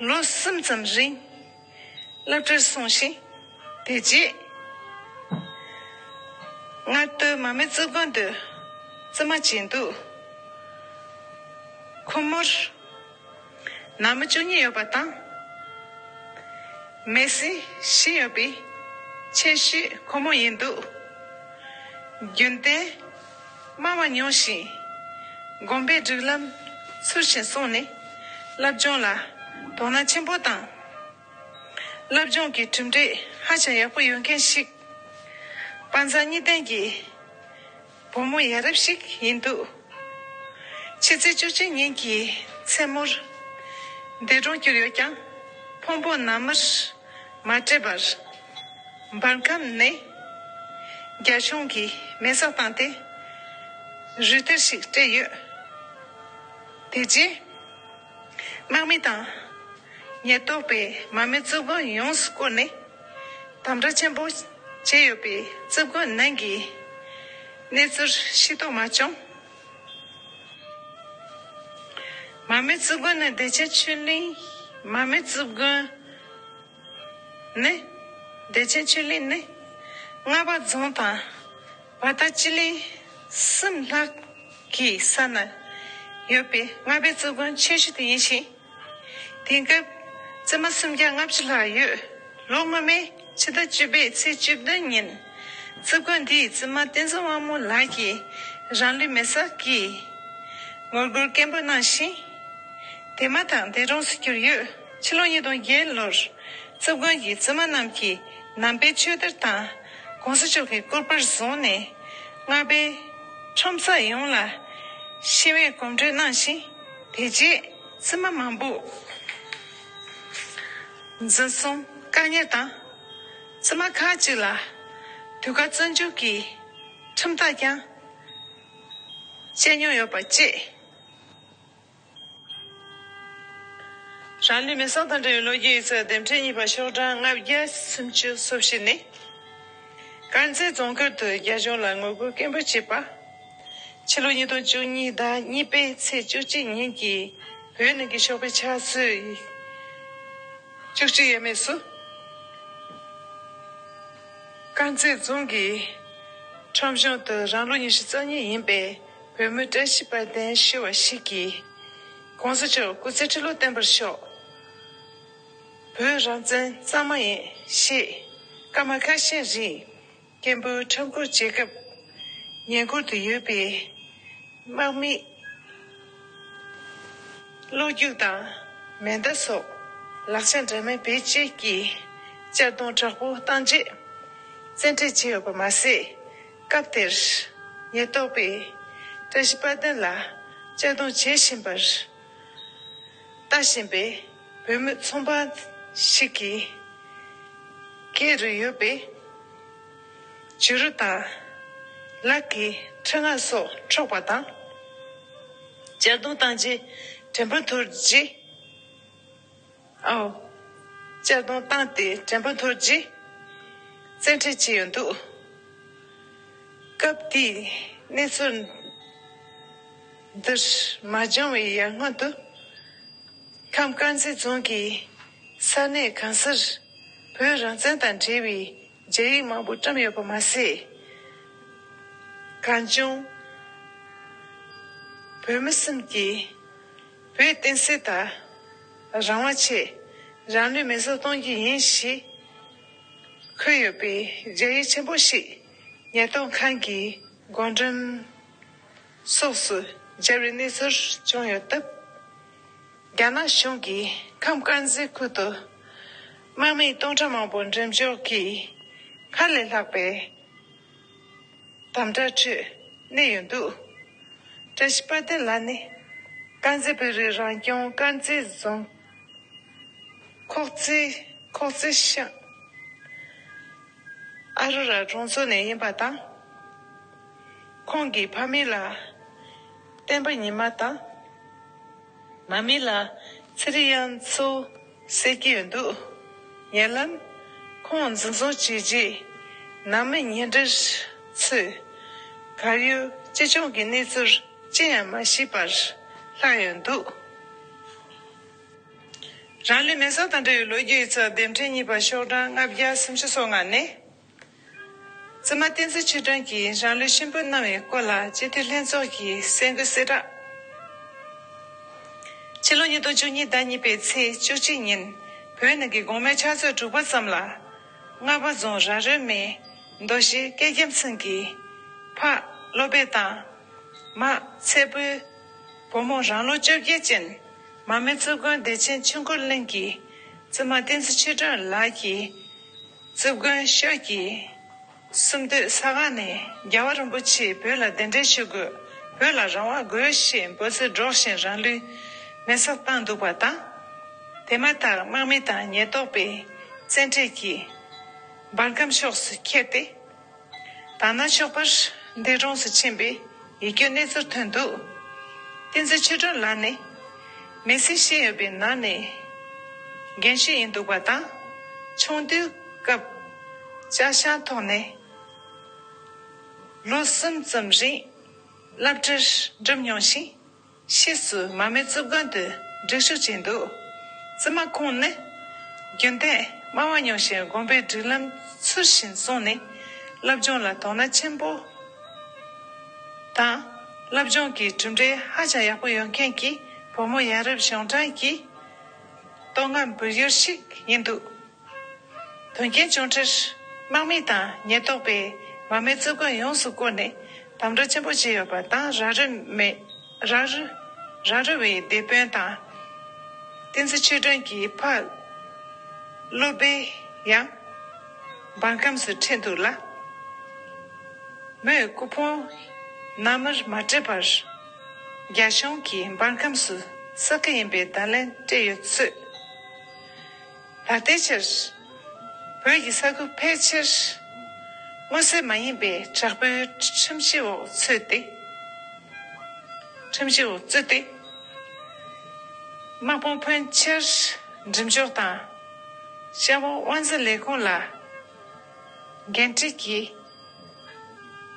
ལོ་གསུམ་ཙམ་རིང་སློབ་གྲྭར་སོང་ཞིང་། དེ་རྗེས་སྔ་སྟོད་མ་མི་རྩིས་དགོན་དུ་བཙུན་མ་བྱིན་འདུག་ཁོ་མོར་ན་མོ་བཅུ་གཉིས་ཡོད་པ་དང་། མི་སེར་བཞི་ཡོད་པའི་ཆེ་ཤོས་ཁོ་མོ་ཡིན་འདུག་རྒྱུན་གཏན་སྨྲ་བ་མྱོང་ཞིང་། དགོན་པའི་སྒྲིག་ལམ་ཚུལ་བཞིན་སྲུང་ནས་སློབ་སྦྱོང་ལ་དོ་སྣང་ཆེན་པོ་དང་། སློབ་སྦྱོང་གི་གྲུབ་འབྲས་ཧ་ཅང་ཡག་པོ་ཡོད་མཁན་ཞིག་དཔའ་མཛངས་གཉིས་ལྡན་གྱི་བུ་མོ་ཡ་རབས་ཤིག་ཡིན་འདུག་ཕྱི་ཚེས་བཅུ་གཅིག་ཉིན་གྱི་མཚན་མོར་འདས་གྲོངས་གྱུར་ཡོད་ཀྱང་། ཕུང་པོ་ན་མར་མ་སྤྲད་པར་འབར་ཁམས་ནས་རྒྱ་གཞུང་གིས་མེ་སྲེག་བཏང་སྟེ་རུས་གཏེར་ཞིག་སྤྲད་ཡོད། དེ་རྗེས་ དམག་མི་དང་ཉེན་རྟོག་པས་མར་མེ་རྩིབ་ཁང་ཡོངས་སུ་བསྐོར་ནས་དམ་དྲག་ཆེན་པོ་བྱས་ཡོད་པས། རྩིབ་ཁང་ནང་གི་གནས་ཚུལ་ཤེས་རྟོགས་མ་བྱུང་། མར་མེ་རྩིབ་ཁང་ནི་བདེ་ཆེན་ཆོས་གླིང་། མར་མེ་རྩིབ་ཁང་ནི་བདེ་ཆེན་ཆོས་གླིང་ནི་རྔ་པ་རྫོང་དང་བར་ཐག་སྤྱི་ལེ་གསུམ་ལྷག་གི་ས་ན་ཡོད་པའི་རྔ་པའི་རྩིབ་ཁང་ཆེ་ཤོས་དེ་ཡིན་ཞིང་། དེང་སྐབས་བཙུན་མ་སུམ་བརྒྱ་ལྔ་བཅུ་ལྷག་ཡོད། ལོ་སྔོན་མའི་ཕྱི་ཟླ་བཅུ་པའི་ཚེས་བཅུ་བདུན་ཉིན། རྩིབ་ཁང་འདིའི་བཙུན་མ་བསྟན་འཛིན་དབང་མོ་ལགས་ཀྱིས་རང་ལུས་མེ་སྲེག་གིས་ངོ་རྒོལ་སྐད་འབོད་གནང་ཞིང་། དེ་མ་ཐག་འདས་གྲོངས་སུ་གྱུར་ཡོད། ཕྱི་ལོ་ཉིས་སྟོང་བརྒྱད་ལོར་རྩིབ་ཁང་གི་བཙུན་མ་རྣམས་ཀྱིས་ནང་པའི་ཆོས་དར་དང་གོང་ས་མཆོག་གི་སྐུ་པར་བཟུང་ནས་རྔ་པའི་ཁྲོམ་ས་ཡོངས་ལ་ཞི་བའི་གོམ་བགྲོད་གནང་ཞིང་། དེ་རྗེས་བཙུན་མ་མང་པོ་འཛིན་བཟུང་བཀག་ཉར་དང་། བཙུན་མ་ཁག་ཅིག་ལ་དུས་བཀག་བཙོན་འཇུག་གི་ཁྲིམས་ཐག་ཀྱང་བཅད་མྱོང་ཡོད་པ་བཅས། རང་ལུས་མེ་སྲེག་དང་འབྲེལ་བའི་ལོ་རྒྱུས་ཡིག་ཚགས་དེབ་ཕྲེང་གཉིས་པ་ཤོག་གྲངས་ལྔ་བརྒྱ་སུམ་ཅུ་སོ་བཞི་ནི། དཀར་མཛེས་རྫོང་ཁུལ་དུ་རྒྱ་གཞུང་ལ་ངོ་རྒོལ་སྐད་འབོད་བྱས་པ། ཕྱི་ལོ་ཉིས་སྟོང་བཅུ་གཉིས་ཟླ་གཉིས་པའི་ཚེས་བཅུ་གཅིག་ཉིན་གྱི་བོད་ནང་གི་ཞོགས་པའི་ཆུ་ཚོད་བཅུ་གཅིག་ཡས་མས་སུ། དཀར་མཛེས་རྫོང་གི་ཁྲོམ་གཞུང་དུ་རང་ལོ་ཉི་ཤུ་རྩ་གཉིས་ཡིན་པའི་བོད་མི་བཀྲ་ཤིས་དཔལ་ལྡན་ཞུ་བ་ཞིག་གིས། གོང་ས་མཆོག་སྐུ་ཚེ་ཁྲི་ལོ་བརྟན་པར་ཤོག། བོད་རང་བཙན་གཙང་མ་ཡིན་ཞེས་སྐར་མ་ཁ་ཤས་རིང་སྐད་འབོད་ཁྲོམ་སྐོར་བྱེད་སྐབས། ཉེ་འཁོར་དུ་ཡོད་པའི་དམག་མིས་གློག་རྒྱུག་དང་མེ་མདའ་སོགས་ལག་ཆ་འདྲ་མིན་བེད་སྤྱད་ཀྱིས་གཅར་རྡུང་དྲག་པོ་བཏང་རྗེས་བཙན་ཁྲིད་བྱས་ཡོད་པ་མ་ཟད། སྐབས་དེར་ཉེན་རྟོག་པས་བཀྲ་ཤིས་དཔལ་ལྡན་ལ་གཅར་རྡུང་བྱེད་བཞིན་པར་ལྟ་བཞིན་པའི་བོད་མི་ཚོང་པ་ཞིག་གི་སྐེ་རུ་ཡོད་པའི་བྱུ་རུ་དང་ལག་གི་ཁྲི་རྔ་སོགས་འཕྲོག་པ་དང་། གཅར་རྡུང་བཏང་རྗེས་དྲན་པ་འཐོར་རྗེས། ཨའོ། གཅར་རྡུང་བཏང་སྟེ་དྲན་པ་འཐོར་རྗེས་བཙན་ཁྲིད་བྱས་ཡོད་འདུག། སྐབས་དེའི་གནས་ཚུལ་འདིར་མ་བྱུང་བའི་ཡར་སྔོན་དུ། ཁམས་དཀར་མཛེས་རྫོང་གི་ས་གནས་གང་སར་བོད་རང་བཙན་དང་འབྲེལ་བའི་རྒྱ་ཡིག་མང་པོ་བཀྲམ་ཡོད་པ་མ་ཟད། གངས་ལྗོངས་བོད་མི་གསུམ་གྱིས་བོད་བསྟན་སྲིད་དང་རང་དབང་ཆེད་རང་ལུས་མེ་སྲེག་གཏོང་རྒྱུ་ཡིན་ཞེས་འཁོད་ཡོད་པའི་རྒྱ་ཡིག་ཆེན་པོ་ཞིག་ཉེན་རྟོག་ཁང་གི་སྒོ་འགྲམ་སོགས་སུ་སྦྱར་བའི་གནས་ཚུལ་བྱུང་ཡོད་སྟབས། རྒྱ་ནག་གཞུང་གིས་ཁམས་དཀར་མཛེས་ཁུལ་དུ་དམག་མི་སྟོང་ཕྲག་མང་པོ་འགྲེམས་འཇོག་གིས་ཁ་ལས་ལྷག་པའི་དམ་དྲག་ཁྲོད་གནས་ཡོད་འདུག། བཀྲ་ཤིས་དཔལ་ལྡན་ལགས་ནི་དཀར་མཛེས་བོད་རིགས་རང་སྐྱོང་དཀར་མཛེས་རྫོང་ཁོག་རྩེ་ཁོག་རྩེ་ཤང་ཨ་རུ་ར་གྲོང་ཚོ་ནས་ཡིན་པ་དང་། ཁོང་གི་ཕ་མེས་ལ་བསྟན་པ་ཉི་མ་དང་། མ་མི་ལ་ཚེ་རིང་དབྱངས་མཚོ་ཟེར་གྱི་ཡོད་འདུག། ཉེ་ལམ་ཁོང་འཛིན་བཟུང་བྱས་རྗེས་ནང་མི་ཉེ་འབྲེལ་ཚོས་གར་ཡོད་ཅི་བྱུང་གི་གནས་ཚུལ་ཅི་ཡང་མ་ཤེས་པར་ལྷག་ཡོད་འདུག། རང་ལུས་མེ་སྲེག་དང་འབྲེལ་བའི་ལོ་རྒྱུས་ཡིག་ཚགས་དེབ་ཕྲེང་གཉིས་པ་ཤོག་གྲངས་ལྔ་བརྒྱ་སུམ་ཅུ་སོ་ལྔ་ནས། བཙུན་མ་བསྟན་འཛིན་ཆོས་སྒྲོན་གྱིས་རང་ལུས་གཤིན་པོ་གནང་བའི་སྐོར་ལ་སྤྱི་འཐུས་ལྷན་ཚོགས་ཀྱི་གསར་འགོད་གསལ་བསྒྲགས། ཕྱི་ལོ་ཉིས་སྟོང་བཅུ་གཉིས་ཟླ་གཉིས་པའི་ཚེས་བཅུ་གཅིག་ཉིན་བོད་ནང་གི་དགོང་མོའི་ཆུ་ཚོད་དྲུག་པ་ཙམ་ལ། རྔ་པ་རྫོང་ར་རོལ་མའི་མདོ་སྤྱི་སྐལ་རྒྱམ་ཚང་གི་ཕ་བློ་དཔལ་དང་། མ་ཚེ་ཕུད། བུ་མོ་རང་ལོ་བཅོ་བརྒྱད་ཅན་མ་མི་རྩིབ་དགོན་བདེ་ཆེན་ཆོས་འཁོར་གླིང་གི་བཙུན་མ་བསྟན་འཛིན་ཆོས་སྒྲོན་ལགས་ཀྱིས། རྩིབ་དགོན་ཤག་གི་སུམ་མདོའི་ས་སྒང་ནས་རྒྱལ་བ་རིན་པོ་ཆེ་བོད་ལ་གདན་འདྲེན་ཞུ་དགོས། བོད་ལ་རང་དབང་དགོས་ཞེས་འབོད་ཚིག་སྒྲོག་བཞིན་རང་ལུས་མེ་སྲེག་བཏང་འདུག་པ་དང་། དེ་མ་ཐག་དམག་མི་དང་ཉེན་རྟོག་པས་བཙན་ཁྲིད་ཀྱིས་འབར་ཁམས་ཕྱོགས་སུ་ཁྱེར་ཏེ། དར་ནག་ཕྱོགས་པར་འདས་གྲོངས་སུ་ཕྱིན་པའི་ཡིད་སྐྱོའི་གནས་ཚུལ་ཐོན་འདུག། བསྟན་འཛིན་ཆོས་སྒྲོན་ལགས་ནི། མི་ཚེ་བཤད་ཡོད་པའི་ནང་ནས་རྒན་ཤོས་ཡིན་འདུག་པ་དང་། ཆུང་དུས་སྐབས་ཅ་ཆང་ཐོག་ནས་ལོ་གསུམ་ཙམ་རིང་སློབ་གྲྭར་འགྲིམས་མྱོང་ཞིང་། ཕྱིས་སུ་མ་མའི་རྩིབ་སྒང་དུ་སྒྲིག་ཞུགས་བྱས་འདུག་རྩིབ་མ་ཁོང་ནི་རྒྱུན་ལྡན་སྨྲ་བ་མྱོང་ཞིང་དགོན་པའི་སྒྲིག་ལམ་ཚུལ་བཞིན་བསྲུངས་ནས་སློབ་སྦྱོང་ལ་དོ་སྣང་ཆེན་པོ་དང་། སློབ་སྦྱོང་གི་གྲུབ་འབྲས་ཧ་ཅང་ཡག་པོ་ཡོད་མཁན་གྱི་བུ་མོ་ཡ་རབས་གཞུང་དྲང་གི་བསྟོད་བསྔགས་འབུལ་ཡུལ་ཞིག་ཡིན་འདུག་དོན་རྐྱེན་བྱུང་འཕྲལ་དམག་མི་དང་ཉེན་རྟོག་པས་མ་མའི་རྩིབ་ཁ་ཡོངས་སུ་བསྐོར་ནས་དམ་དྲག་ཆེན་པོ་བྱས་ཡོད་པ་དང་། ར་རི་མེ་ར་རི་ར་རི་བའི་སྡེ་དཔོན་དང་བསྟན་འཛིན་ཆོས་སྒྲོན་གྱི་ཕ་བློ་སྦེ་ཡང་འབར་ཁམས་སུ་ཁྲིད་འདུག་ལ། མོས་སྐུ་ཕུང་ནང་མིར་མ་སྤྲད་པར་རྒྱ་གཞུང་གིས་འབར་ཁམས་སུ་བསགས་ཀྱི་ཡིན་པའི་བརྡ་ལན་སྤྲད་ཡོད་ཚུལ། ད་ལྟའི་ཆར་བོད་ཀྱི་ས་ཁུལ་ཕལ་ཆེར་མངོན་གསལ་མ་ཡིན་པའི་དྲག་པོའི་ཁྲིམས་གཞི་འོག་ཚུད་དེ། ཁྲིམས་གཞི་འོག་ཚུད་དེ། དམག་དཔུང་ཕོན་ཆེར་འགྲིམ་འཇོག་དང་། ཤ་བོ་དབང་འཛིན་ལས་ཁུངས་ལ་འགན་འཁྲི་གིས་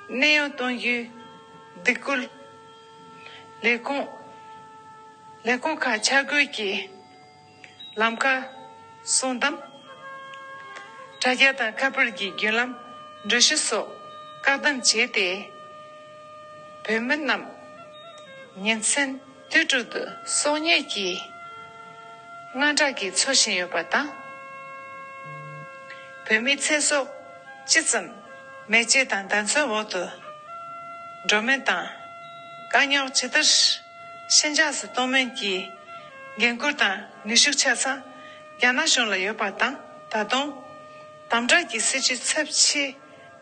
གནས་དབྱུང་གཏོང་རྒྱུའི་སྡིགས་སྐུལ། ལས་ཁུངས་ལས་ཁུངས་ཁག་ཆ་བགོས་ཀྱིས་ལམ་ཁ་སྲུང་གཏམ། དྲ་རྒྱ་དང་ཁ་པར་གྱི་བརྒྱུད་ལམ་འགྲུལ་བཞུད་སོགས་བཀག་སྡོམ་བྱས་ཏེ། བོད་མི་རྣམས་ཉིན་མཚན་དུས་དྲུག་ཏུ་སྲོག་ཉེན་གྱི་དངངས་སྐྲག་གིས་འཚོ་བཞིན་ཡོད་པ་དང་། བོད་མིའི་ཚེ་སྲོག་ཅི་ཙམ་མེ་ལྕེ་དང་འདམ་རྫབ་འོག་ཏུ་འགྲོ་མིན་དང་། དཀའ་རྙོག་ཇི་ལྟར་ཞི་འཇགས་སུ་གཏོང་མིན་གྱི་འགན་འཁུར་དང་ནུས་ཤུགས་ཆ་ཚང་རྒྱ་ནག་གཞུང་ལ་ཡོད་པ་དང་། ད་དུང་དམ་དྲག་གི་སྲིད་བྱུས་ཚབས་ཆེ་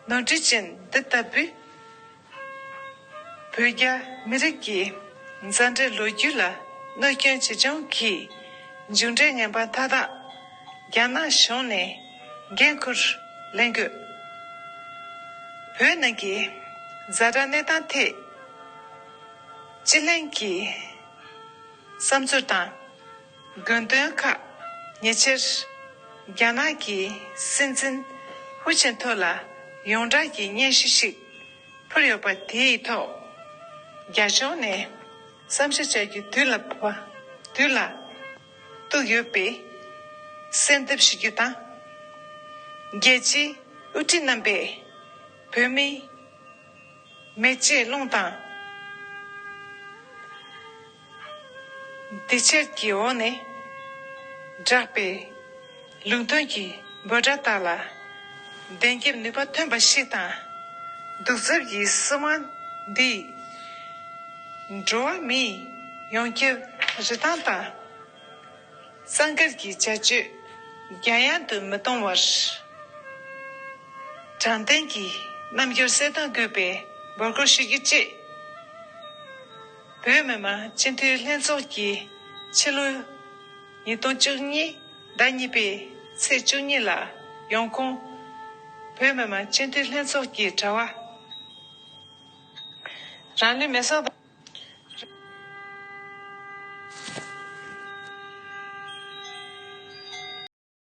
ནོར་འཁྲུལ་ཅན་འདི་ལྟ་བུས། བོད་རྒྱ་མི་རིགས་ཀྱི་མཛའ་འབྲེལ་ལོ་རྒྱུས་ལ་གནོད་སྐྱོན་ཇི་བྱུང་གི་མཇུག་འབྲས་ངན་པ་མཐའ་དག་རྒྱ་ནག་གཞུང་ནས་འགན་འཁུར་ལེན་དགོས། བོད་ནང་གི་ཛ་དྲག་གནས་སྟངས་ཐད་སྤྱི་གླིང་གི་བསམ་ཚུལ་དང་། དགོས་འདུན་ཁག་ཉེ་ཆར་རྒྱ་ནག་གི་སྲིད་འཛིན་ཧུའུ་ཅིན་ཐོ་ལ་ཡོངས་གྲགས་ཀྱི་སྙན་ཞུ་ཞིག་ཕུལ་ཡོད་པ་དེའི་ཐོག་རྒྱ་གཞུང་ནས་བསམ་ཞིབ་བྱ་རྒྱུ་དུས་ལ་བབ་དུས་ལ་གཏུགས་ཡོད་པའི་གསལ་འདེབས་ཞུ་རྒྱུ་དང་། རྒྱལ་སྤྱིའི་དབུ་ཁྲིད་རྣམ་པས་བོད་མིའི་མེ་ལྕེ་རླུང་དང་། སྡིག་ཆད་ཀྱི་འོག་ནས་བསྒྲགས་པའི་ལུང་སྟོན་གྱི་འབོད་སྒྲ་དག་ལ་བདེན་རྒྱབ་ནུས་པ་ཐོན་པ་ཞིག་དང་། གདུག་རྩུབ་ཀྱི་སྲིད་དབང་འདིས་འགྲོ་བ་མིའི་ཡོངས་ཁྱབ་རིན་ཐང་དང་། གསར་འགྱུར་གྱི་བྱ་སྤྱོད་རྒྱ་ཡན་དུ་མི་གཏོང་བར། དྲང་བདེན་གྱི་རྣམ་འགྱུར་གསལ་སྟོན་དགོས་པའི་འབོད་སྐུལ་ཞུ་རྒྱུ་བཅས། བོད་མི་མང་སྤྱི་འཐུས་ལྷན་ཚོགས་ཀྱི་ཕྱི་ལོ་ཉིས་སྟོང་བཅུ་གཉིས་ཟླ་གཉིས་པའི་ཚེས་བཅུ་གཉིས་ལ་ཡོང་ཁུངས། བོད་མི་མང་སྤྱི་འཐུས་ལྷན་ཚོགས་ཀྱི་དྲ་བ། རང་ལུས་མེ་སྲེག་དང་